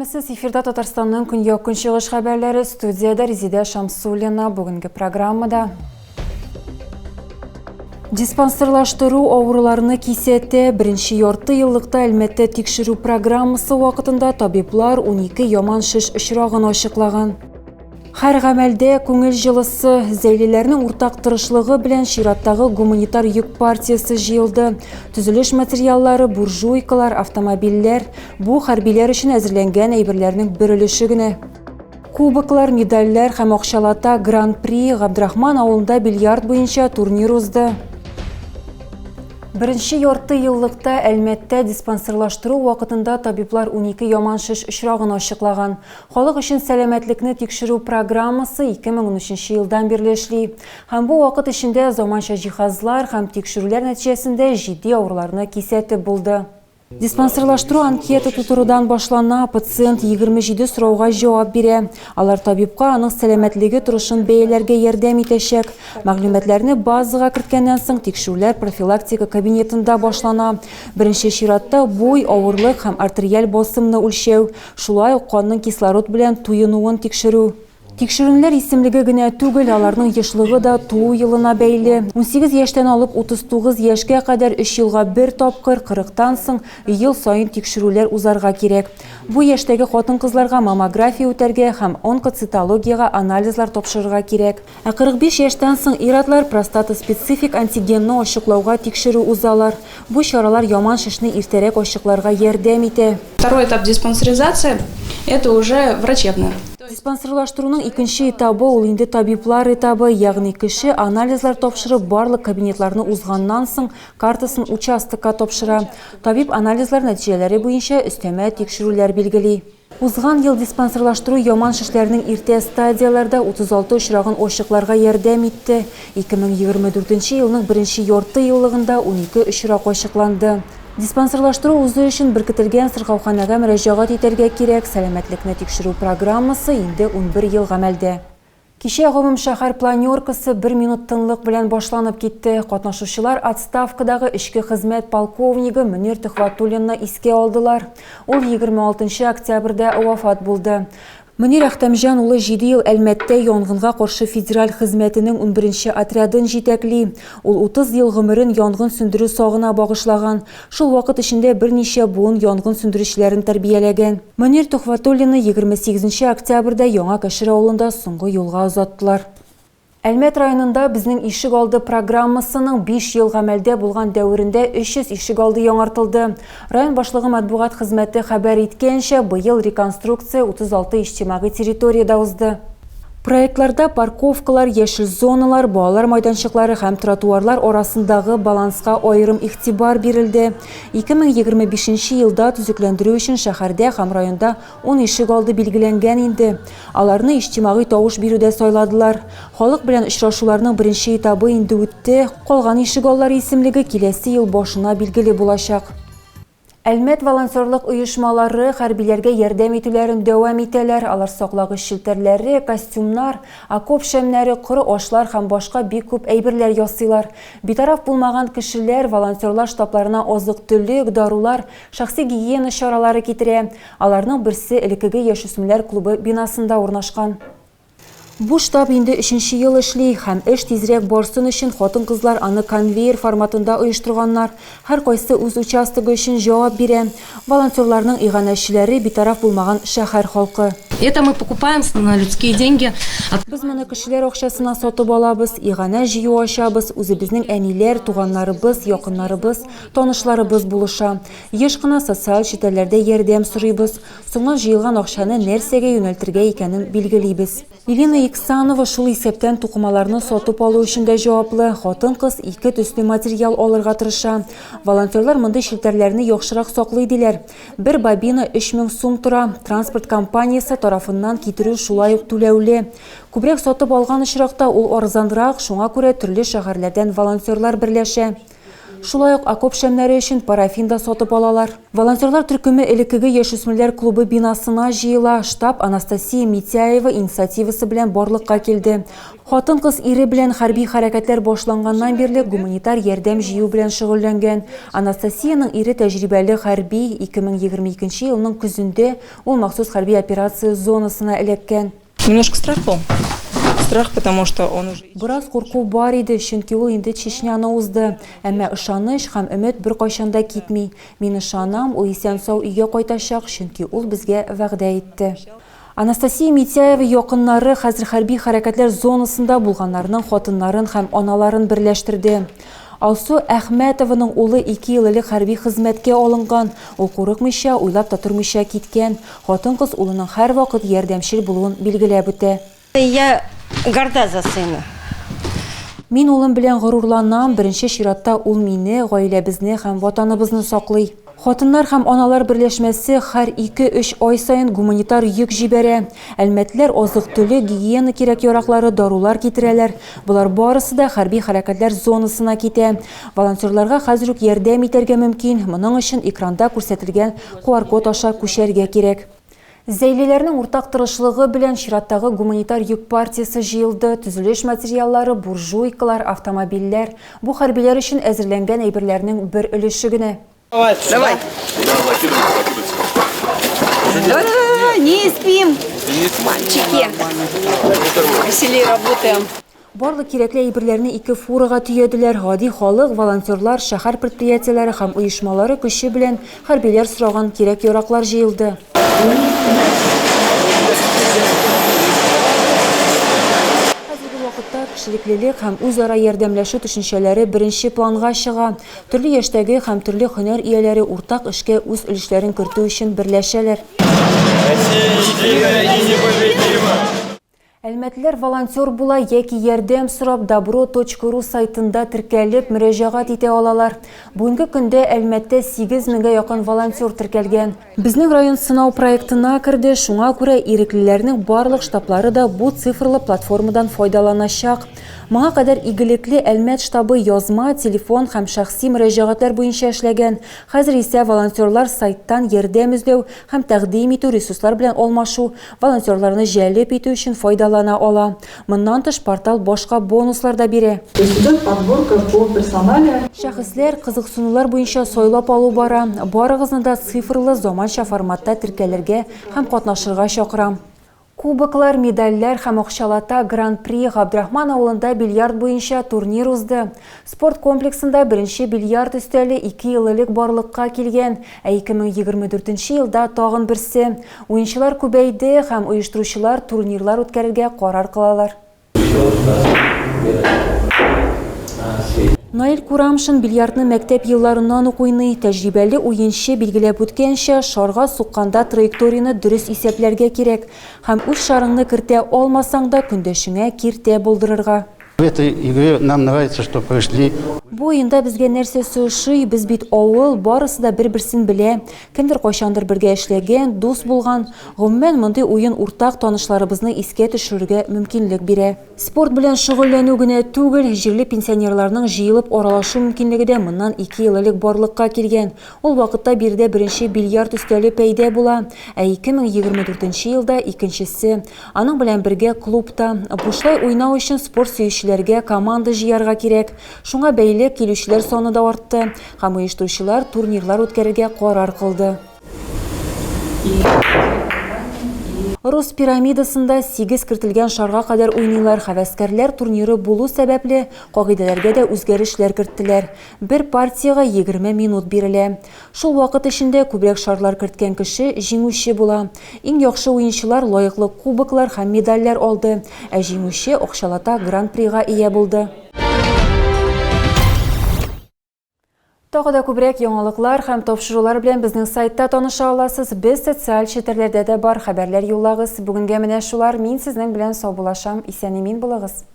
Исәнмесез, эфирда Татарстанның көньяк-көнчыгыш хәбәрләре, студиядә Резидә Шамсуллина. Бүгенге программада Диспансерлаштыру авыруларны кисәтә. Беренче ярты еллыкта Әлмәттә тикшерү программасы вакытында табиблар 12 яман шеш очрагын ачыклаган. Һәр гамәлдә күңел җылысы, зәйлеләрнең уртак тырышлыгы белән чираттагы гуманитар йөк партиясе җыелды. Төзелеш материаллары, буржуйкалар, автомобильләр бу хәрбиләр өчен әзерләнгән әйберләрнең бер өлеше генә. Кубоклар, медальләр һәм акчалата гран-при Габдрахман авылында бильярд буенча турнир узды. Беренче ярты еллыкта Әлмәттә диспансерлаштыру вакытында табиблар 12 яман шеш очрагын ачыклаган. Халык өчен сәламәтлекне тикшерү программасы 2013 елдан бирле эшли. Һәм бу вакыт эчендә заманча җиһазлар һәм тикшерүләр нәтиҗәсендә җитди авыруларны кисәтеп булды. Диспансерлаштыру анкета тутырудан башлана, пациент 27 сорауга җавап бирә. Алар табибка аның сәламәтлеге торышын бәяләргә ярдәм итәчәк. Мәгълүматларны базага керткәннән соң тикшерүләр профилактика кабинетында башлана. Беренче чиратта буй, авырлык һәм артериаль басымны үлчәү. Шулай ук канның кислород белән туенуын тикшерү. Тикшеренүләр исемлеге генә түгел, аларның ешлыгы да туу елына бәйле. 18 яшьтән алып 39 яшькә кадәр өч елга бер тапкыр, кырыктан соң ел саен тикшерүләр узарга кирәк. Бу яшьтәге хатын-кызларга маммография үтәргә һәм онкоцитологиягә анализлар тапшырырга кирәк. Ә 45 яшьтән соң ир-атлар простатаспецифик антигенны ачыклауга тикшерү узалар. Бу чаралар яман шешне иртәрәк ачыкларга ярдәм итә. Второй этап диспансеризации, это уже врачебная. Диспансерлаштыруның икенче этабы, ул инде табиблар этабы, ягъни кеше анализлар тапшырып, барлык кабинетларны узганнан соң, картасын участокка тапшыра. Табиб анализлар нәтиҗәләре буенча өстәмә тикшерүләр билгели. Узган ел диспансерлаштыру яман шешләрнең иртә стадияләрдә 36 очрагын ачыкларга ярдәм итте. 2024 елның беренче ярты еллыгында 12 очрак ачыкланды. Диспансерлаштыру узу өчен беркетелгән сырхауханәгә мөрәҗәгать итәргә кирәк, сәламәтлекне тикшерү программасы инде 11 ел гамәлдә. Кичә гомумшәһәр планеркасы бер минут тынлык белән башланып китте. Катнашучылар отставкадагы эчке хезмәт полковнигы Мөнир Төхвәтуллинны искә алдылар. Ул 26 октябрьдә вафат булды. Мөнир Әхтәмҗан улы җиде ел Әлмәттә янгынга каршы федераль хезмәтенең унберенче отрядын җитәкли. Ул 30 ел гомерен янгын сүндерү сагына багышлаган. Шул вакыт эчендә берничә буын янгын сүндерүчеләрен тәрбияләгән. Мөнир Төхвәтуллинны 28 нче октябрьдә Яңа Кәшер авылында соңгы юлга озаттылар. Әлмәт районында Безнең ишек алды программасының биш ел гамәлдә булган дәверендә 300 ишек алды яңартылды. Район башлыгы матбугат хезмәте хәбәр иткәнчә, быел реконструкция 36 иҗтимагый территориядә узды. Проектларда парковкалар, яшел зоналар, балалар майданчыклары һәм тротуарлар арасындагы баланска аерым игътибар бирелде. 2025 нче елда төзекләндерү өчен шәһәрдә һәм районда ун ишек алды билгеләнгән инде. Аларны иҗтимагый тавыш бирүдә сайладылар. Халык белән очрашуларның беренче этабы инде үтте, калган ишек аллары исемлеге киләсе ел башына билгеле булачак. Әлмәт волонтерлык оешмалары хәрбиләргә ярдәм итүләрен дәвам итәләр. Алар саклагыч челтәрләре, костюмнар, окоп шәмнәре, коры ашлар һәм башка бик күп әйберләр ясыйлар. Битараф булмаган кешеләр волонтерлар штабларына азык-төлек, дарулар, шәхси гигиена чаралары китерә. Аларның берсе элеккеге яшүсмерләр клубы бинасында урнашкан. Бу штаб инде өченче ел эшли һәм эш тизрәк барсын өчен хатын-кызлар аны конвейер форматында оештырганнар. Һәркайсы үз участогы өчен җавап бирә. Волонтерларның иганәчеләре, битараф булмаган шәһәр халкы. Это мы покупаем на людские деньги. Без моны кешеләр акчасына сатып алабыз, иганә җыю ачабыз, үзебезнең әниләр, туганнарыбыз, якыннарыбыз, танышларыбыз булыша. Еш кына социаль челтәрләрдә ярдәм сорыйбыз. Соңыннан җыелган акчаны нәрсәгә юнәлтергә икәнен билгелибез. Ирина Иксанова шул исәптән тукымаларны сатып алу өчен дә җаваплы. Хатын-кыз ике төсле материал алырга тырыша. Волонтерлар мондый челтәрләрне яхшырак саклый, диләр. Бер бобина 3000 сум тора. Транспорт компаниясе тарафыннан китерү шулай ук түләүле. Күбрәк сатып алган очракта ул арзанрак, шуңа күрә төрле шәһәрләрдән волонтерлар берләшә. Шулай ук окоп шәмнәре өчен парафин да сатып алалар. Волонтерлар төркеме элеккеге яшүсмерләр клубы бинасына җыела. Штаб Анастасия Митяева инициативасы белән барлыкка килде. Хатын-кыз ире белән хәрби хәрәкәтләр башланганнан бирле гуманитар ярдәм җыю белән шөгыльләнгән. Анастасиянең ире тәҗрибәле хәрби, 2022 елның көзендә ул махсус хәрби операция зонасына эләккән. Немножко страх был. Страх, потому что он уже. Бераз курку бар иде, чөнки ул инде Чечняны узды. Әмма ышаныч һәм өмет беркайчан да китми. Мин ышанам, ул исән-сау өйгә кайтачак, чөнки ул безгә вәгъдә итте. Анастасия Митяева якыннары хәзер хәрби хәрәкәтләр зонасында булганнарның хатыннарын һәм аналарын берләштерде. Алсу Әхмәтованың улы ике ел элек хәрби хезмәткә алынган. Ул курыкмыйча, уйлап та тормыйча киткән. Хатын-кыз улының һәрвакыт ярдәмчел булуын билгеләп үтә. Я горда за сына. Мин улым белән горурланам, беренче чиратта ул мине, гаиләбезне һәм Ватаныбызны саклый. Хатыннар һәм аналар берләшмәсе һәр ике-өч ай саен гуманитар йөк җибәрә. Әлмәтлеләр азык-төлек, гигиена кирәк-яраклары, дарулар китерәләр. Болар барысы да хәрби хәрәкәтләр зонасына китә. Волонтерларга хәзер үк ярдәм итәргә мөмкин, моның өчен экранда күрсәтелгән QR-код аша күчәргә кирәк. Зәйлеләрнең уртак тырышлыгы белән чираттагы гуманитар йөк партиясе җыелды, төзелеш материаллары, буржуйкалар, автомобильләр. Бу хәрбиләр өчен әзерләнгән әйберләрнең бер өлеше генә. Давай. Давай. Давай, давай, давай, не спим. Мальчики. Веселее работаем. Барлык кирәкле әйберләрне ике фурага төяделәр. Гади халык, волонтерлар, шәһәр предприятиеләре һәм оешмалары көче белән хәрбиләр сораган кирәк-яраклар җыелды. Хәзерге вакытта кешелеклелек һәм үзара ярдәмләшү төшенчәләре беренче планга чыга. Төрле яшьтәге һәм төрле һөнәр ияләре уртак эшкә үз өлешләрен кертү өчен берләшәләр. Россия едина и непобедима! Әлмәтлеләр волонтер була яки ярдәм сорап добро точка ру сайтында теркәлеп мөрәҗәгать итә алалар. Бүгенге көндә Әлмәттә 8 меңгә якын волонтер теркәлгән. Безнең район сынау проектына керде, шуңа күрә иреклеләрнең барлык штаблары да бу цифрлы платформадан файдаланачак. Моңа кадәр Игелекле Әлмәт штабы язма, телефон һәм шәхси мөрәҗәгатьләр буенча эшләгән. Хәзер исә волонтерлар сайттан ярдәм эзләү һәм тәкъдим итү, ресурслар белән алмашу, волонтерларны җәлеп итү өчен файдалана ала. Моннан тыш, портал башка бонуслар да бирә. То есть идет подборка по персонале. Шәхесләр, кызыксынулар буенча сайлап алу бара. Барыгызны да цифрлы заманча форматта теркәлергә һәм катнашырга чакырам. Кубоклар, медальләр һәм акчалата Гран-при Габдрахман авылында бильярд буенча турнир узды. Спорт комплексында беренче бильярд өстәле ике ел элек барлыкка килгән, ә 2024 елда тагын берсе. Уенчылар күбәйде һәм оештыручылар турнирлар үткәрергә карар кылалар. Наил Курамшин бильярдны мәктәп елларыннан ук уйный. Тәҗрибәле уенчы билгеләп үткәнчә, шарга сукканда траекторияне дөрес исәпләргә кирәк. Һәм үз шарыңны кертә алмасаң да, көндәшеңә киртә булдырырга. В этой игре нам нравится, что пришли. Бу уенда безгә нәрсәсе ошый, без бит авыл, барысы да бер-берсен белә. Кемдер кайчандыр бергә эшләгән, дус булган. Гомумән, мондый уен уртак танышларыбызны искә төшерергә мөмкинлек бирә. Спорт белән шөгыльләнү генә түгел, җирле пенсионерларның җыелып аралашу мөмкинлеге дә моннан ике ел элек барлыкка килгән. Ул вакытта биредә беренче бильярд өстәле пәйда була, ә 2024 нче елда, икенчесе. Аның белән бергә клуб та. Бушлай уйнау өчен спорт сөючеләргә команда җыярга кирәк. Шуңа бәйле килүчеләр саны да артты һәм оештыручылар турнирлар үткәрергә карар кылды. Рус пирамидасында сигез кертелгән шарга кадәр уйныйлар. Һәвәскәрләр турниры булу сәбәпле, кагыйдәләргә дә үзгәрешләр керттеләр. Бер партиягә 20 минут бирелә. Шул вакыт эчендә күбрәк шарлар керткән кеше җиңүче була. Иң яхшы уенчылар лаеклы кубоклар һәм медальләр алды, ә җиңүче акчалата гран-прига ия булды. Тагы да күбрәк яңалыклар һәм тапшырулар белән безнең сайтта таныша аласыз. Без социаль челтәрләрдә дә бар. Хәбәрләр юллагыз. Бүгенгә менә шулар. Мин сезнең белән саубуллашам. Исән-имин булыгыз.